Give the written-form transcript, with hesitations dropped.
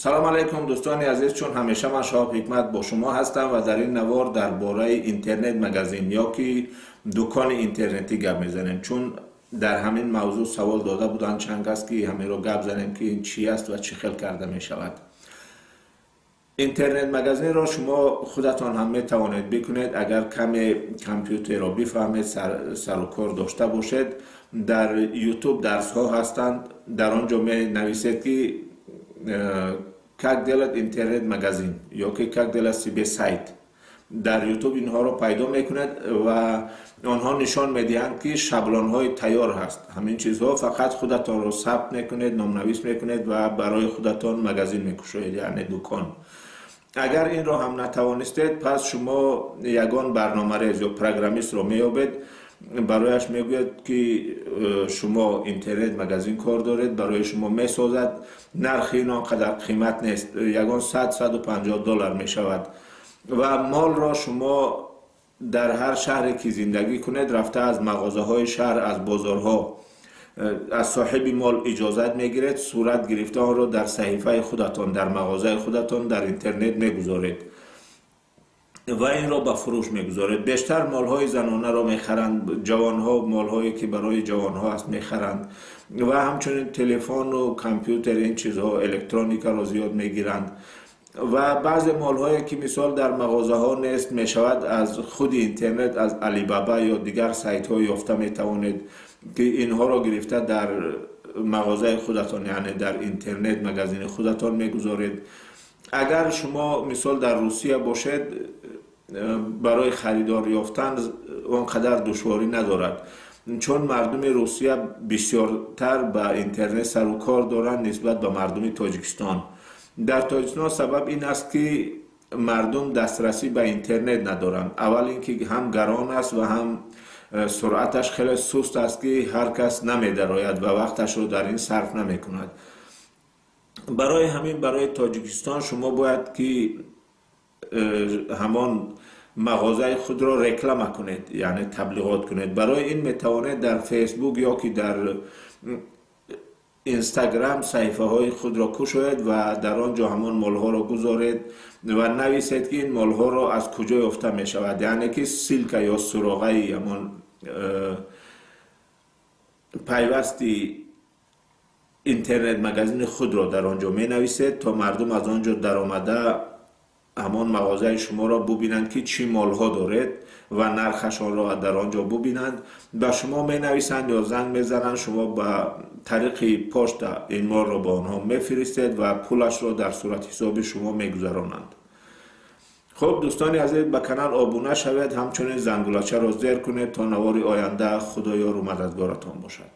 Салом алейкум, дӯстони азиз. Чун ҳамеша ман, Шоҳ Ҳикмат, бо шумо ҳастам ва дар ин навор дар бораи интернет магазин ё ки дукони интернетӣ гап мезанем, чун дар ҳамин мавзӯъ савол дода буданд чанд кас, ки ҳаминро гап занем, ки ин чӣ аст ва чӣ хел карда мешавад. Интернет магазинро шумо худатон ҳам метавонед бикунед, агар каме компютерро бифаҳмед, сару кор дошта бошед. Дар Ютуб дарсҳо ҳастанд. Дар он ҷо менависед, ки «как делать интернет магазин» ё ки «как делать себе сайт». Дар Ютуб инҳоро пайдо мекунед ва онҳо нишон медиҳанд, ки шаблонҳои тайёр ҳаст. Ҳамин чизҳо, фақат худатонро сабт мекунед, номнавис мекунед ва барои худатон магазин мекушоед, яъне дукон. Агар инро ҳам натавонистед, пас шумо ягон барномарез ё программистро меёбед, барояш мегӯяд, ки шумо интернет магазин кор доред, барои шумо месозад. Нархи ин он қадар қимат нест, ягон 100-150 доллар мешавад. Ва молро шумо дар ҳар шаҳре ки зиндагӣ кунед, рафта аз мағозаҳои шаҳр, аз бозорҳо, аз соҳиби мол иҷозат мегиред, сурат гирифта онро дар саҳифаи худатон, дар мағозаи худатон дар интернет мегузоред ва инро ба фурӯш мегузоред. Бештар молҳои занонаро мехаранд ҷавонҳо, молҳое ки барои ҷавонҳо аст мехаранд ва ҳамчунин телефону компютер, ин чизҳо, электроникаро зиёд мегиранд. Ва баъзе молҳое ки, мисол, дар мағозаҳо нест, мешавад аз худи интернет, аз Алибаба ё дигар сайтҳо ёфта метавонед, ки инҳоро гирифта дар мағозаи худатон, яъне дар интернет магазини худатон мегузоред. Агар шумо, мисол, дар Русия бошед, барои харидор ёфтан он қадар душворӣ надорад, чун мардуми Русия бисёртар ба интернет сару кор доранд нисбат ба мардуми Тоҷикистон. Дар Тоҷикистон сабаб ин аст, ки мардум дастрасӣ ба интернет надоранд. Аввал ин ки ҳам гарон аст ва ҳам суръаташ хеле суст аст, ки ҳар кас намедарояд ва вақташро дар ин сарф намекунад. Барои ҳамин барои Тоҷикистон шумо бояд ки ҳамон мағозаи худро реклама кунед, яъне таблиғот кунед. Барои ин метавонед дар Фейсбук ё ки дар Инстаграм саҳифаҳои худро кушоед ва дар он ҷо ҳамон молҳоро гузоред ва нависед, ки ин молҳоро аз куҷо ёфта мешавад, яъне ки ссылка ё суроғаи ҳамон пайвасти интернет магазини худро дар он ҷо менависед, то мардум аз он ҷо даромада ҳамон мағозаи шуморо бубинанд, ки чӣ молҳо доред, ва нархашонро дар он ҷо бубинанд. Ба шумо менависанд ё занг мезананд, шумо ба тариқи пошта ин молро ба онҳо мефиристед ва пулашро дар суратҳисоби шумо мегузаронанд. Хуб, дӯстони азиз, ба канал обуна шавед, ҳамчунин зангулачаро зер кунед то навори оянда. Худо ёру мададгоратон бошад.